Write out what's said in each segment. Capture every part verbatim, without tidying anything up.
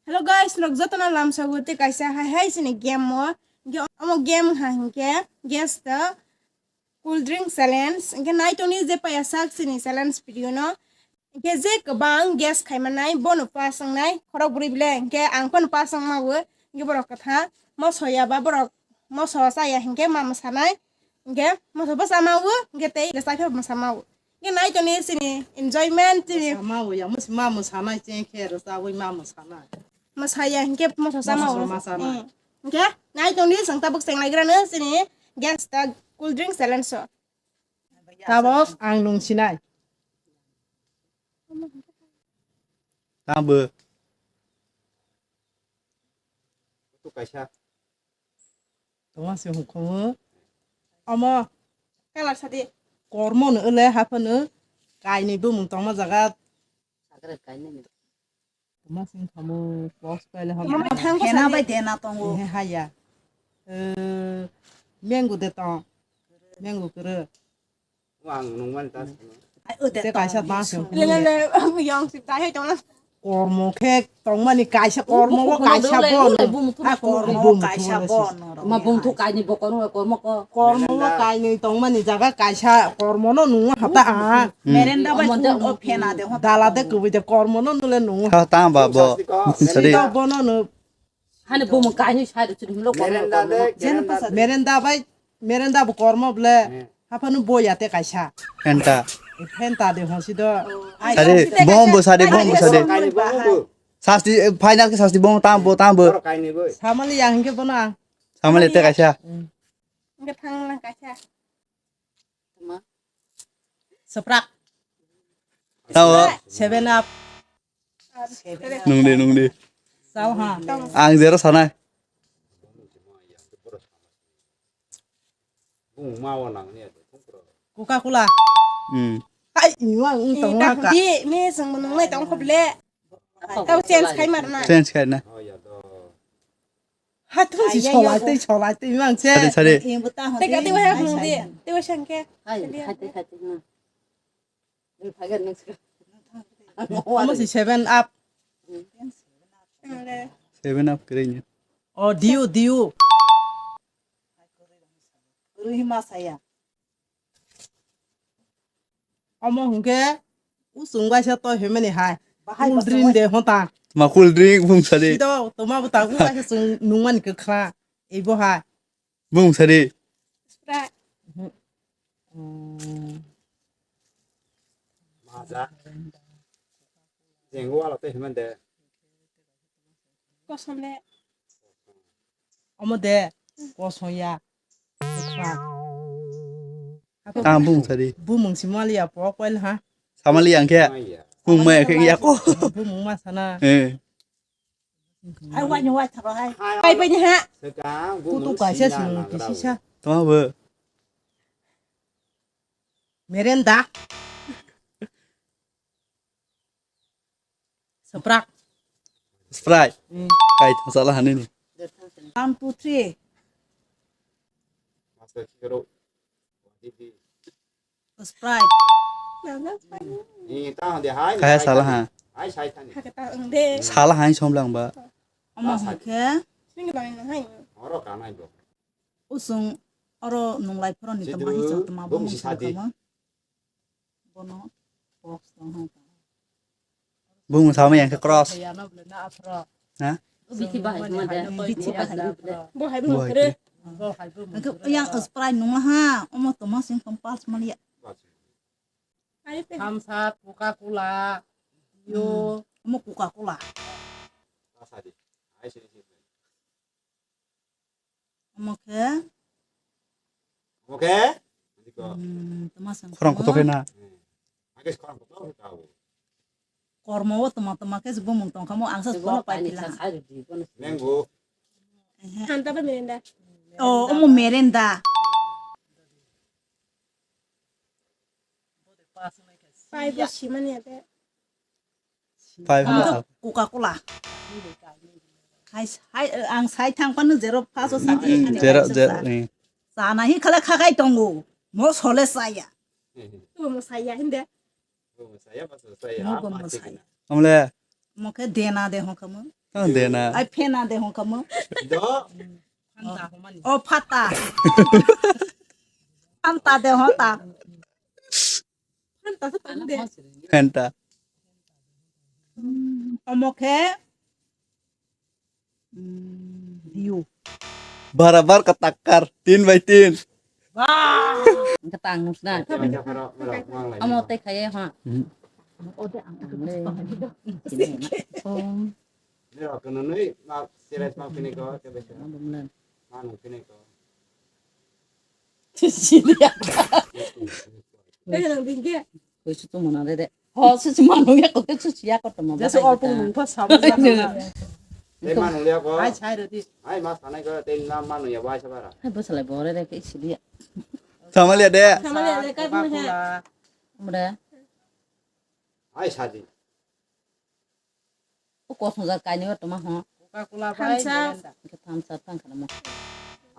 Hello guys, norok jotono lamsogo tei kaisa hai hai chini game o. Ge-, omo game ha hinkhe gas tei cool drink challenge. Hinkhe naitoni je paya sak chini challenge video no. Hinkhe je kwbang gas khaimanai bono pass wngnai khorok bwrwi bile. Hinkhe ang phano pass wngmawo. Hinkhe borok kwtha moso ya ba borok moso chaya hinkhe ma mwsanai. Hinkhe moso bwsa mawo hinkhe tei rwchaphe mwsa mawo. Hinkhe naitoni chini enjoyment chini. Rwchapma ya mwsa ma mwsanai chengkhe rwchapwi ma mwsanai. Mwsaya hinkhe moso sama Moso oro. Sama sana. Hmm. Hinkhe naitongdi chwng tabuk chenglaigrano chini gas tei cool drink challenge o. Tabuk ang nungsinai. Tabo. Tu kaisa. Tongma se hukumu. Omo. Kalar sadi. Kormo no le haphano. Kainwi bumung tongma jaga. Tongma se hukumu. Box paile hon. Tongma thang ko Hena sadi. Bai dena tongo. He haya. Eh, mango de tong. Mango kere. Ang nungmani ta sano. Ai, o de Te kaisa tong. Ta sano. Le, le, le, ang yang sip ta hai tong. Kormo khe tongmani kaisa kormo o kaisa bo. Bumung thuma Ha kormo o kaisa bo. Ma bumung thu kaini bo kormo kormo ko. Kormo o kaini tongmani jaga kaisa kormo no nungo hata a. Merenda bai kun o phena de hon. Dala de kubui de kormo no nule nungo. Ha ta ba bo. Sadi. Sida bono no. Hani bumung kaini sai de chini lo kormo. Merenda de, Jen merenda pasa de. Merenda bai, merenda bo kormo ble. Hmm. Haphano boya te kaisa. Phenta. E phenta de hosi do. Sadi, bom bo sadi, bom bo sadi. Kaini bo, bo. Sasti, eh, final ke sasti bom tam bo, tam bo. Oro kaini bo. Samali yang ke bono ang. Samali te kaisa. Hmm. Hingke thang lang kaisa. Tama. Seprak. Tahu. Seven up. Nungdi, nungdi. Sao ha. Ang zero sanai. Coca Cola. Hmm. Ai, iwang, ih, tong ka. Di, me sang menung lai tong khoble. Tau change khai marna. Change khai na. Ha, tu si cholai tei, cholai tei, mang se. Sari, sari. Teka, tei wahai hung di. Tei wahai sangke. Hai, hai, hai, hai, hmm. Ini pagar nang sika. Kamu si seven up. Seven up kering ya. Oh, diu, diu. Kering mas saya. Omo hwnkhe usung waisa toi hwnmani hai. Bahai cool drink de honta. Ma cool drink bung sadi. Sido toma buta u waisa sung nungmani kwkhra. Ebo hai. Bung sadi. Sprite. Hmm. Maza. Jeng wala toi hwnmani de. Kosom le. Omo de. Kosom ya. Kwkhra. Tang bung sadi. Bumung si mali ya pok wel ha. Samali yang khe. Bung mai khe ya ko. Bumung ma sana. Eh. Hai wai ni wai tharo hai. Pai pai ni ha. Kutu kaisa si mung kisi sa. Tama bo. Merenda. Seprak. Sprite. Hmm. Kai thang salah hanini. One, two, three. Sprite. Kaya salah ha. Salah ha somlang ba. Omo hwnkhe. Usung oro nunglai phoroni tongma hisab tongma bo mung sadi. Bono box tong hwn. Bung sama yang ke cross. Kaya no bela na aphro. Ha? Bithi bahai ma da. Bithi bahai. Bo hai bo kre. Bo hai bo. Yang Sprite nung ha, omo toma sing tong pas mali ya. Thumbs up, Coca Cola. Yo. Hmm. Omo Coca Cola. Omo khe? Omo khe? Hmm, tama sang khorang kotor khe na. Kormo o tama tama khe bumung tong kha mo ang sa sok pai pila. Mango. Ehe. Hanta ba merenda. Oh, omo merenda. Pai bo simani ate. Five hundred. Coca Cola. Hai, hai, ang sai thang panu zero paso sa. Mm, zero, zero, eh. Sana hi khala khakai tongo. Mo sole saya. Mo saya hinde. Mo saya, mo saya. Mo bo mo saya. Amle. Mo khe dena de hon kamo. Tamo dena. Ai phena de hon kamo. Do. O phata. Phanta de hon ta. Phanta. Omo khe. Diu. Barabar ka takkar, tin by tin. Wah. Ang katang nus na. Amo te khaye ha. Hmm. O de ang. Om. Ne rok no nei ma seres ma pini ko te bese. Ano bumlan. Ma no pini ko. Sisi dia. Koi su tu mana de de. Ho, susi manung ya ko, susi ya ko tamo. Jesu orpung nung pa sabo jana. Tei manung liya ko. Ai, sai rodi. Ai, ma sanai ko, tei na manung ya bai sabara. Hai, bwsalai bore re ke sidi ya. Samalia de. Samalia de, kat mene. Amre. Ai, sadi. O kosong jar kaini wa toma ho. Coca-Cola bai. Thamsa. Thamsa tang kana mo.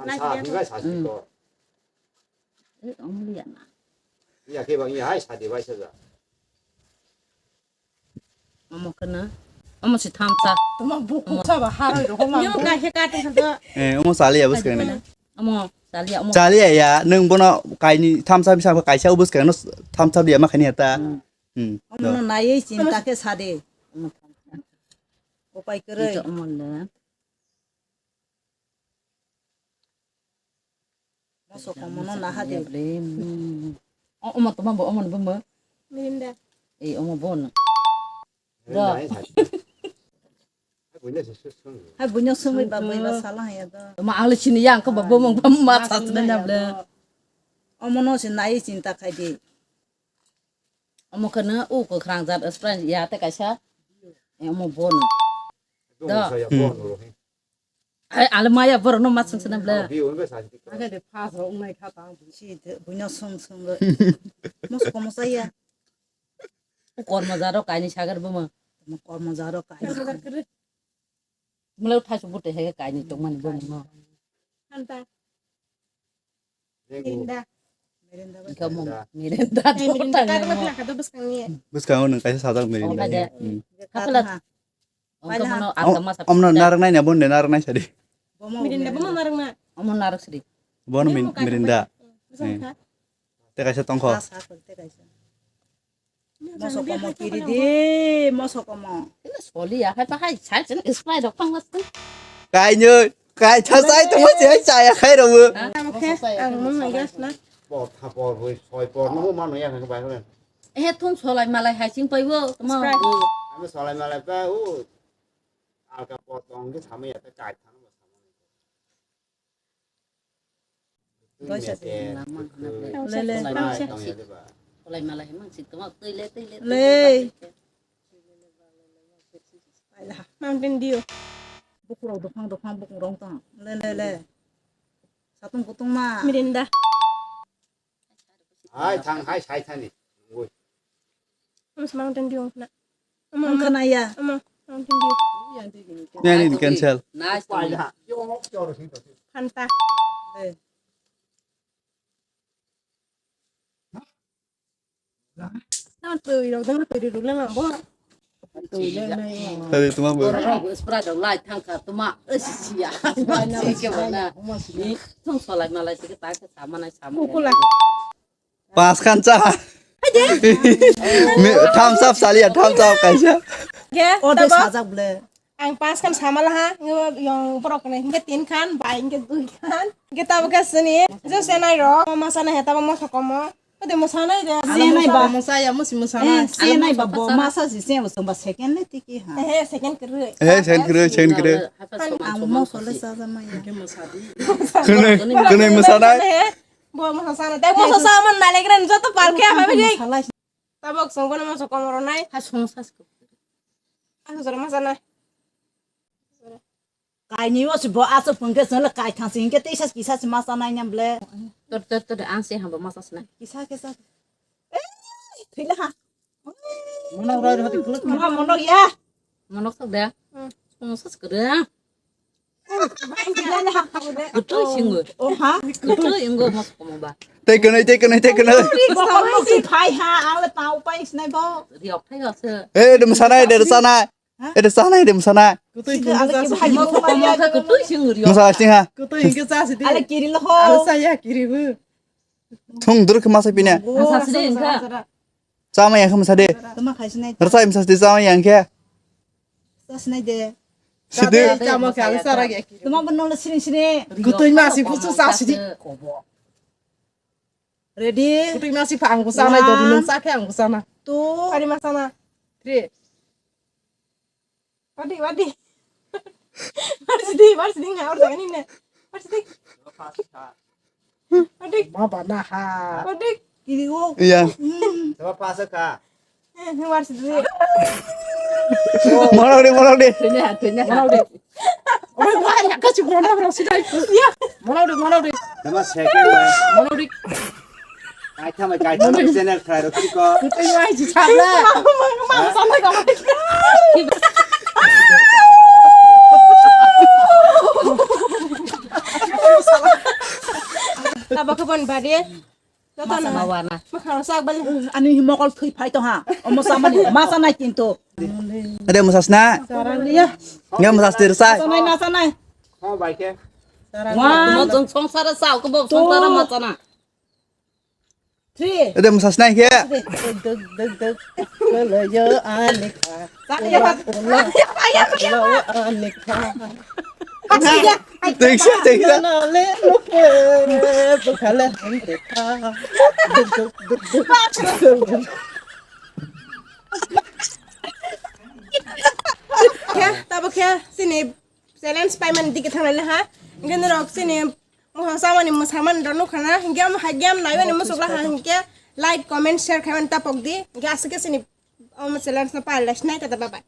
An sa, ni bai sa si ko. Eh, amli ya na. Ya ke bang ya hai sadi bai sa ja. Omo kana. Omo si thamsa. Toma buku sa ba haroi ro ma. Nyo ka he ka te sa do. Eh, omo sali ya bus kene. Omo sali ya omo. Sali ya ya, nung bono kaini thamsa bisa kaisa ubus kene thamsa dia ma khani ta. Hmm. Hmm. Omo no nai chinta ke sade. Omo thamsa. Opai kere. Ito omo le. Moso komo no naha de. O, omo toma bo, omo bo mo. Mirinda. Ei, omo bo no. Do. Hai buino sungwi ba bai ba sala ya do. Ma ale sini yang ko ba bo mo ba ma sa sini na ble. Omo no sin nai chinta khai di. Omo kono u ko khrang jat spray ya te kaisa. Omo bo no. Do. Hai, ale maya borok no ma sung sene ble. Age de phas rok wngnai kha tang. Si de buino sung sung go. Mos komo saya. Kormo jaro kaini sagar buma. Kormo jaro kaini. Mula thaisu bute hege kaini tongmani buma no. Hanta. Mirinda. Mirinda. Ika mo mirinda. Mirinda. Mirinda. Bwskango nwng kaisa sajak mirinda. Kaja. Hmm. Hapla. Omno narwk nai na, bonde narwk nai sadi. Mirinda bomo narwk na. Omo narwk sidi. Bono mirinda. Te kaisa tongkho. Moso komo kiri di, moso komo. Soli ya, hai pa hai, sai chen spray dok pang las. Kainyo, kai cha sai tongma si hai cha ya khai ro. Ang mung nai gas na. Por tha por bui soi por no mano ya nang bai ro. Eh, thung solai malai hai sing pai bo, tama. Sprite. Ano solai malai pa u. Alka potong ke sama ya ta kai thang ba sama. Doi sa. Le, le. Solai malai mang sing tama tui le tui le. Le. Mountain Dew. Bukurok dophang dophang bukurok tong. Le, le, le. Satung kutung ma. Mirinda. Hai thang hai sai thani. Oi. Mountain Dew na. Ang khana ya. Mountain Dew. Nani cancel. Nice. Fanta. Eh. Tama twi rok dang twi rok le ma bo. Twi le nai. Tadi tuma bo. Borok rok Sprite rok lai thang kha tuma. Esi ya. Ke bana. Ni thung solai malai sike ta ke sama nai sama. Kukula. Pas khan cha. Thumbs up sali ya, thumbs up kaisa. Ke, o de tabo? Sajak ble. Ang pas khan samala ha, ngi yang borok ne, ngi tin khan, bai ngi dui khan. Ngi tabo ke sini, je senai ro, ma sana he tabo moso komo. Ode mosanai de. Senai ba. Mosaya, mosi mosanai. Eh, senai ba bo masa si sen bo sumba second le tiki ha. Eh, second kru. Eh, second kru, second kru. Ang moso le sa sa ma ya. Ke mosadi. Kunai, kunai mosanai. Bo moso sana. Te moso sama na legren joto parke ama bini. Tabok songkono moso komoro nai. Ha song sas ko. Asa jora moso nai. Kaini o si bo aso pungke sele kai thang singke te sas kisa si masa nai nyam ble. Tor tor tor ang se hamba masa sana. Kisa kisa. Eh, thila ha. Monok roi roi hati kuluk. Monok ya. Monok sok da. Song sas ko da. Kutu singo. Oh, ha? Kutu ingo mos komo ba. Tei kunui, tei kunui, tei kunui. Bokol musi phai ha, ang le tau pai sinai bo. Riok thai ga se. Eh, dum sanai, der sanai. Ede sana ede musana. Kutui kutui sa si. Masa sing ha. Kutui kutui sa si di. Ale kiri lo ho. Ale saya kiri bu. Thung dur ke masa pina. Masa sing ka. Sama yang ke masa de. Tama khai sinai. Rasa masa de sama yang ke. Sa sinai de. Sidi. Tama khai sara ge kiri. Tama benong le sini sini. Kutui ma si pusu sa si di. Ready? Kutui ma si pha ang kusa na, dodi nung sa khe ang kusa na. Two. Ari ma sana. Three. Wadi, wadi. Wadi, wadi, nga, wadi, ini ne. Wadi. Wadi. Ma bana ha. Wadi. Kiri wo. Iya. Coba pas ka. Monok de, monok de. Monok de. Oi, wah, ya kasih monok orang sudah itu. Monok de, monok de. Nama second, wah. Monok de. Kaitham, kaitham, channel try rok siko. Kutai wah, jisabla. Mama, mama, sampai kamu. Apa kapan badai? Joto no. Masa bawana. Mwkhang sak bali. Ani hi mokol thwi phai tong ha. Omo samani masa nai kintu. Ade masa sna. Sarang liya. Nge masa stir sai. Masa nai, masa nai. Oh, bai ke. Sarang. One. Mo jong songsara sao ko bo songsara masa na. Three. Ade masa sna ke. Dug dug dug dug. Kolo yo ani kha. Sak ya bat. Kolo yo ani kha. Aksi ya. Tengsa, tengsa. Khe, tabo khe, sini challenge paimani dike thanglaina ha. Hingke norok sini mohang samani mosamani rok nukha na. Hingke omo hai game naiwani musukla ha hingke like, comment, share khaimani tapok di. Hingke aswk khe sini omo challenge no pailaisnai, tata bye bye.